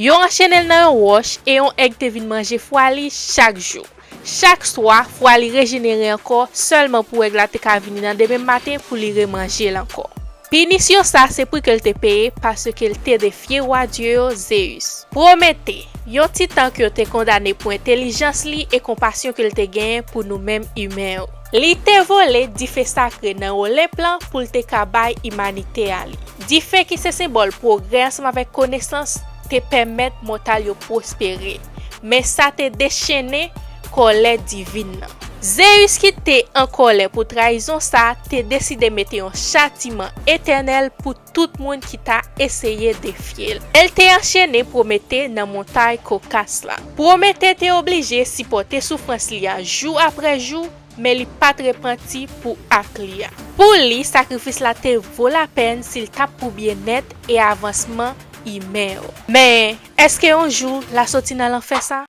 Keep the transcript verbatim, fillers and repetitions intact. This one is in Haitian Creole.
Yo anchennen l nan yon wòch e yon èg te vin manje fwa li chak jou. Chak swa, fwa li rejenere ankò sèlman pou èg la te ka vini nan demen maten pou li remanje l ankò. Pinisyon sa se pri ke l te peye paske l te defye wa dye yo, Zeus. Pwomete, yon titan ke yo te kondane pou entèlijans li e konpasyon ke l te genyen pou nou menm imen yo. Li te vole dife sakre nan Olenp lan pou l te ka bay imanite a li. Dife ki se senbòl pwogrè ansanm avèk konesans te pèmèt mòtal yo pwospere, men sa te dechennen kòlè divin nan. Zeus ki te an kòlè pou trayizon sa te deside mete yon chatiman etènèl pou tout moun ki ta eseye defye l. El te anchennen Pwomete nan montay Kokas la. Pwomete te oblije sipòte soufrans li a jou apre jou, men li pa t repanti pou ak li a. Pou li, sakrifis la te vo lapèn si l t ap pou byennèt e avansman imen yo. Men, èske yon jou l a soti nan lanfè sa?